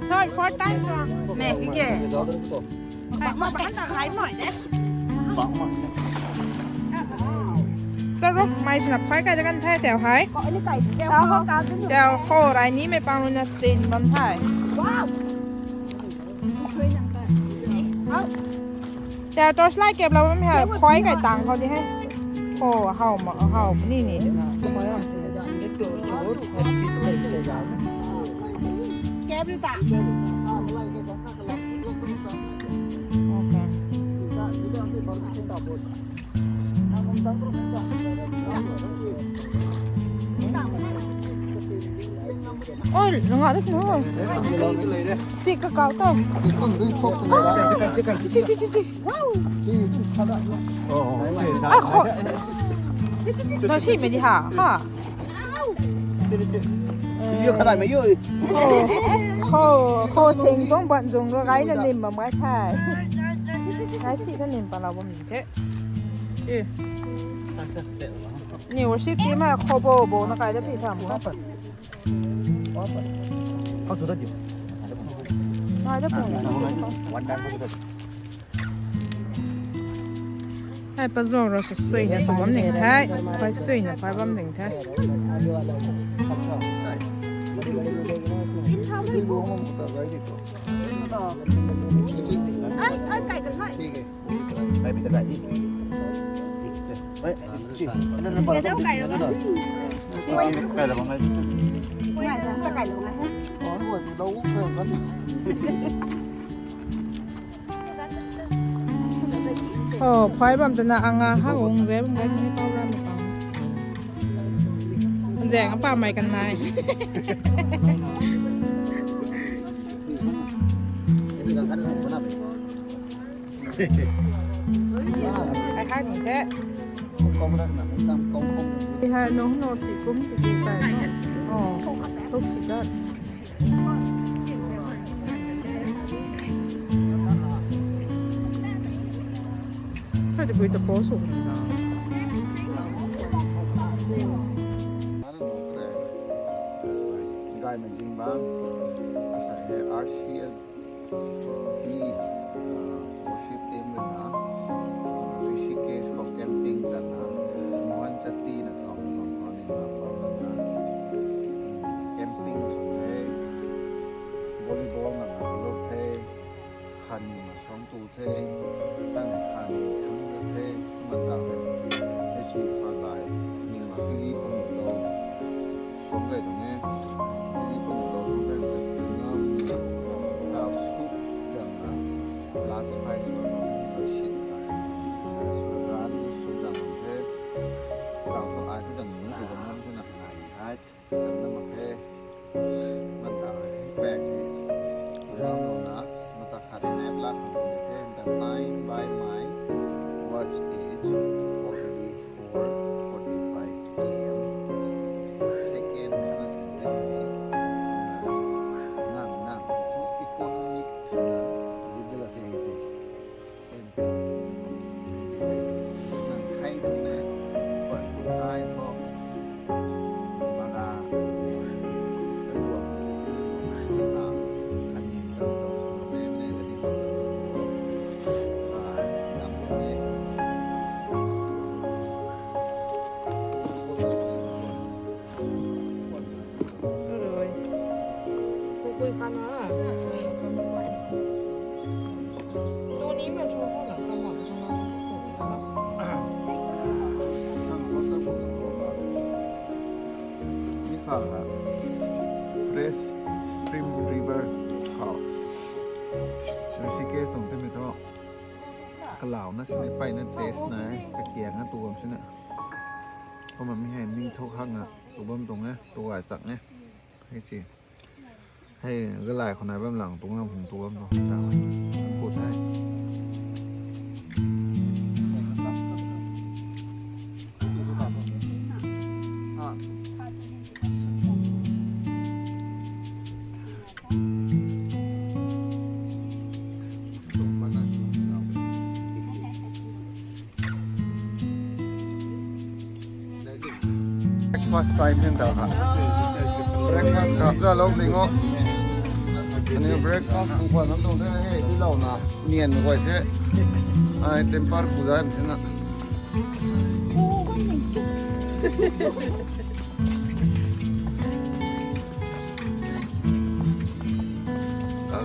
Sorry, four times. Make again. Saruk mai swna phay kai da kan the tau hei. Tau khou rai ni mei pang rui na sin bam the. Tau torchlight kep lou bam hei, phay kai tang khou di hei. Khou how ma, how ni ni na. Kep ta. Okay. Oi, langa dik nu. Chi ka kau ta. Chi, chi, chi, chi, chi. Wow. Ah, kho. Tau si mei di ha, ha. Kho, kho, kho seng zung ban zung ru gai na nim bam gai the. Gai si ta nim pa lou bam ni the. Chi. Ni worship team hei kho bo bo na kai da pi tham kho. Kau sw ta diu. Nai da pung. Hei pa zung ru sa sui na sw bam ning the. Phay sui na phay bam ning the. Oh, phay bam tana anga ha ung ze bam gai ni pau ram pau. Zeng apa mai kan nai. Ai hai ni the. Ai hai no no si kum ti ti tai no. Oh, tok si dat. Hei de bui ta post sw na. Gaymei zingbangc, asei hei R C F P, uh, worship team rui na, uh, Rishikesh khou camping tatna, Mohan Chatti na kaw na tuang khou ni na pau na, camping sw the, volleyball na na lou the, khan ni na song tu the, tang khan ni thang na the, kumna ta hei, hei si kha lai, ni na tui pung lou, song gay tuang e, tui pung lou song gay tuang e, ngam na, ta suk zang na, last five square meter sik na, square run suk zang the, ta suk ai tu zang ni, tu zang nam the na, ai. Kan na mak khe. Mata hei pek hei. Ram lou na, mata khat map la khang ni the. The time by my watch is already four forty-five A M. Second khat na si zek hei. Nang, nang, thu economic swna zip de la the hei the. Ni kha ha, fresh stream river khou. Rishikesh tuang tei mi thu. Kalau na sini peyna taste na, kakiang na tu bam sini. Kumna mi hei ni thu khang na tu bam tuang e, tu gay chak e. Hei si. Hei, galai khou nai bam lang, tung lam hung tu bam tuang. Ta, pu the. First time hen ta kha. Breakfast kha za lou ding o. Ani breakfast ku kwan nam tuang the, hei, di lou na. Nian guay the. Ai, temper ku za ni na.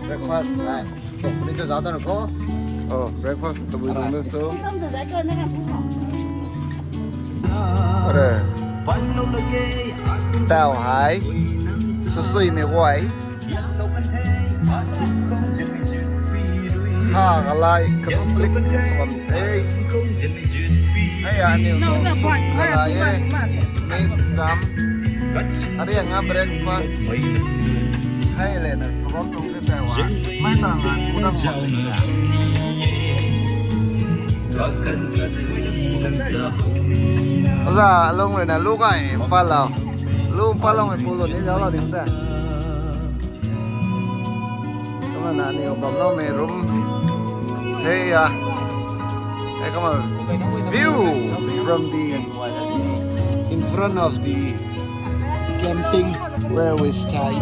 Breakfast hai. Ni cha za ta ko. Oh, breakfast tabui dong de so. Are. Tau hai. Susui mei guay. Ha, kalai, Catholic bam the. Hei, aniu no, no, no, kalai e. Miss Sam. Ari nga breakfast. Hei le na sabam tuang the tau ha. Mai ta nga kudam bam the. Za, alung rui na lu kai, pa lau. Lu pa lau mei pu lu ni zau lau ding the. Kumna na ni bam lou mei room. Hey, uh, hey, come on. View from the, in front of the camping where we stay.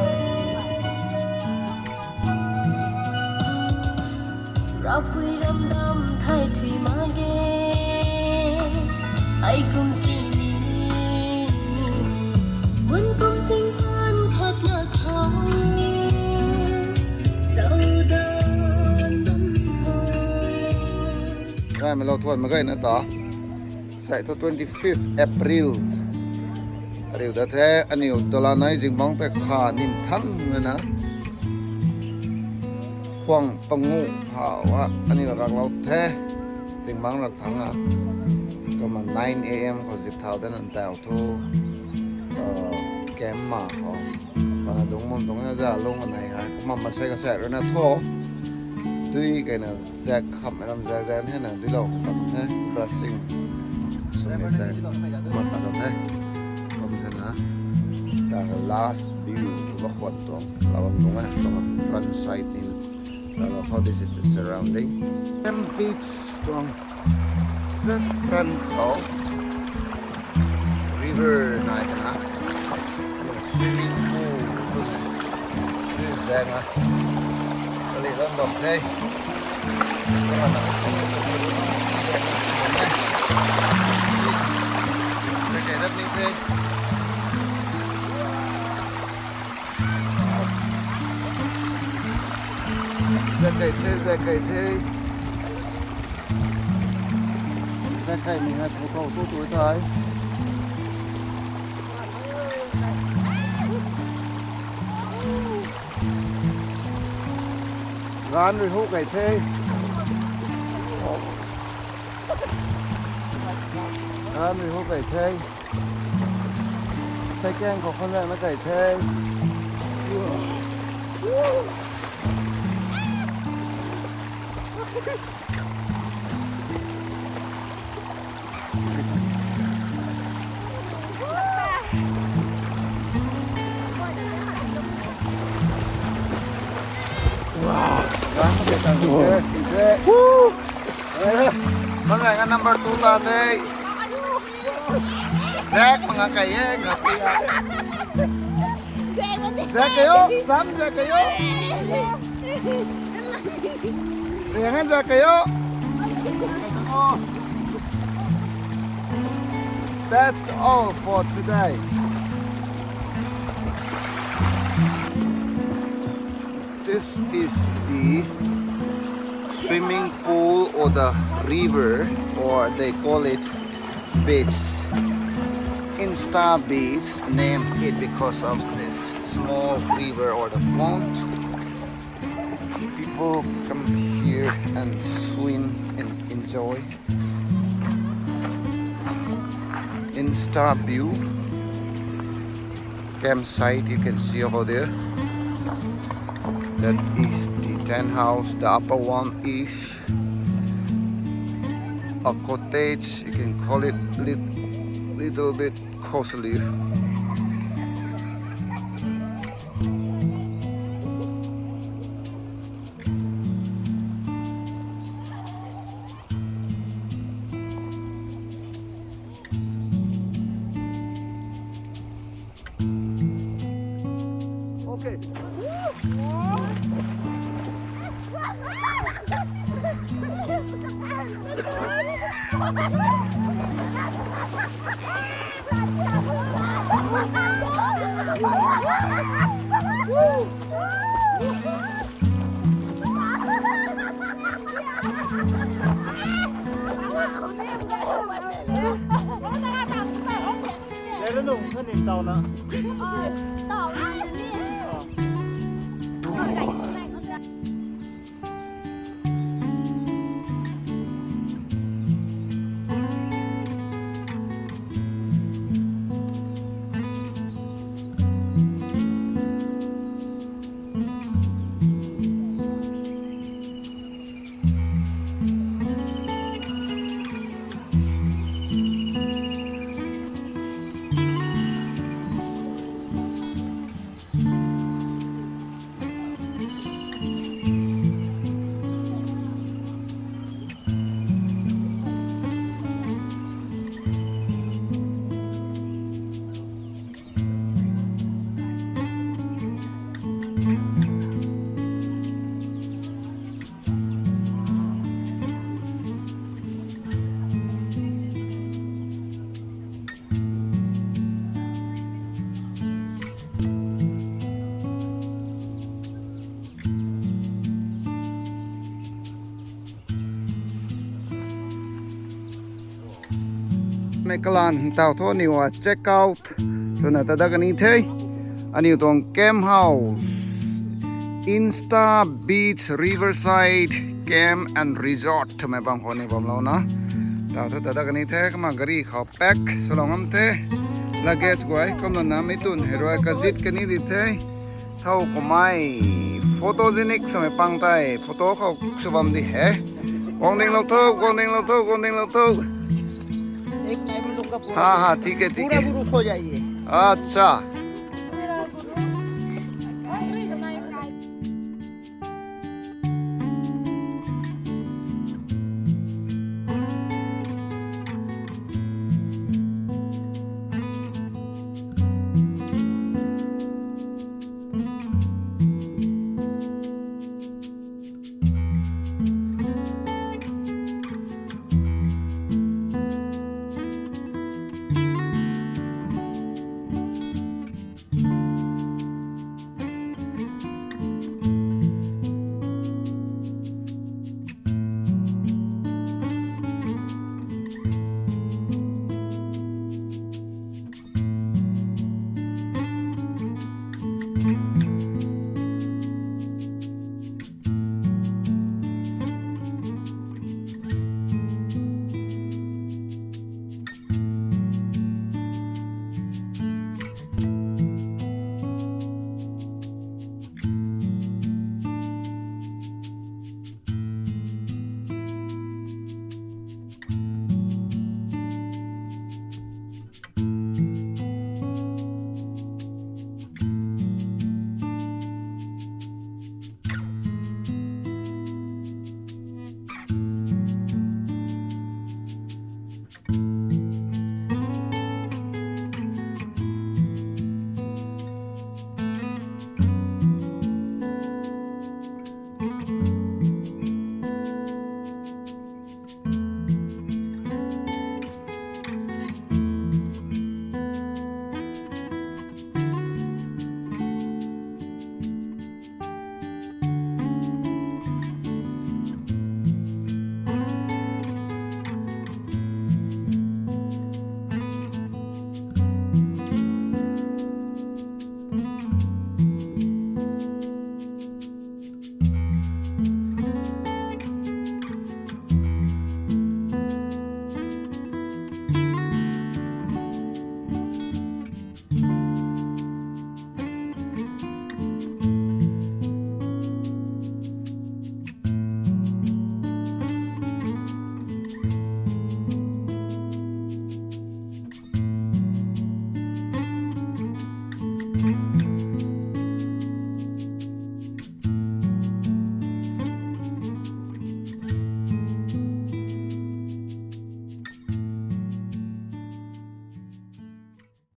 Rapui ram dam thai thui mak ge, ai kum sini, mun kum ting pan khat na thau, saudan dam thau. Gaymei lou thuan mak ge na ta. Sai thu twenty-fifth April. Ariu da the, aniu dola nai zingbangc tei kha nim thang na na. Khuang pangu hau a, aniu rak lou the. Zingbangc rak thang a. Kumna nine A M khou zip thau de na tau thu. Uh, camp ma khou. Pana dung mum dung ya za lung anei hai. Kumna masei kasei rui na thu. Dui kei na Zak kham ram zak zak hei na dui lou kham the, crossing. Sumei zak mat na kham the. Kham the na. Ta last view tu la khwan tuang. Lawang tuang e, tuang front side in. Lawang how this is the surrounding. Em beach tuang. Just front khou. River nai ta na. Swimming pool. This is zang a. Kali lam bam the. Okay, that means the. Zak kai the, zak kai the. Zak kai ni hai phu thau tu tu thai. Ganv rui hu kai the. Ganv rui hu kai the. Second khou khon na kai the. Wow. Ganv rui kai the, si the. Woo. Eh, mangai nga number two ta the. Zak manga kai e, nga pi a. Zak kai o, Sam zak kai o. Riang zak kai o. That's all for today. This is the swimming pool or the river, or they call it beach. Insta Beach, named it because of this small river or the pond. People come here and swim and enjoy. Insta View campsite, you can see over there. That is the tent house. The upper one is a cottage. You can call it lit-, little bit costly. Lera nung kha nin tauna. Mei kalan tau thu aniw a check out swna ta dat kani the. Aniw tuang camp house, Insta Beach Riverside Camp and Resort twmei bam khou ni bamlouna tau thu ta dat kani the. Kumna gari khou pack swlou ngam the. Luggage guay kumna namei tun hei rui kazit kani di the. Thow kumei photogenic swmei pang tei photo khou sw bam di he. Guang dinglou tho, guang dinglou tho, guang dinglou tho. एक नहीं, हम लोग का पूरा, हाँ, हाँ, ठीक है, ठीक पूरा है। Group हो जाइए। अच्छा।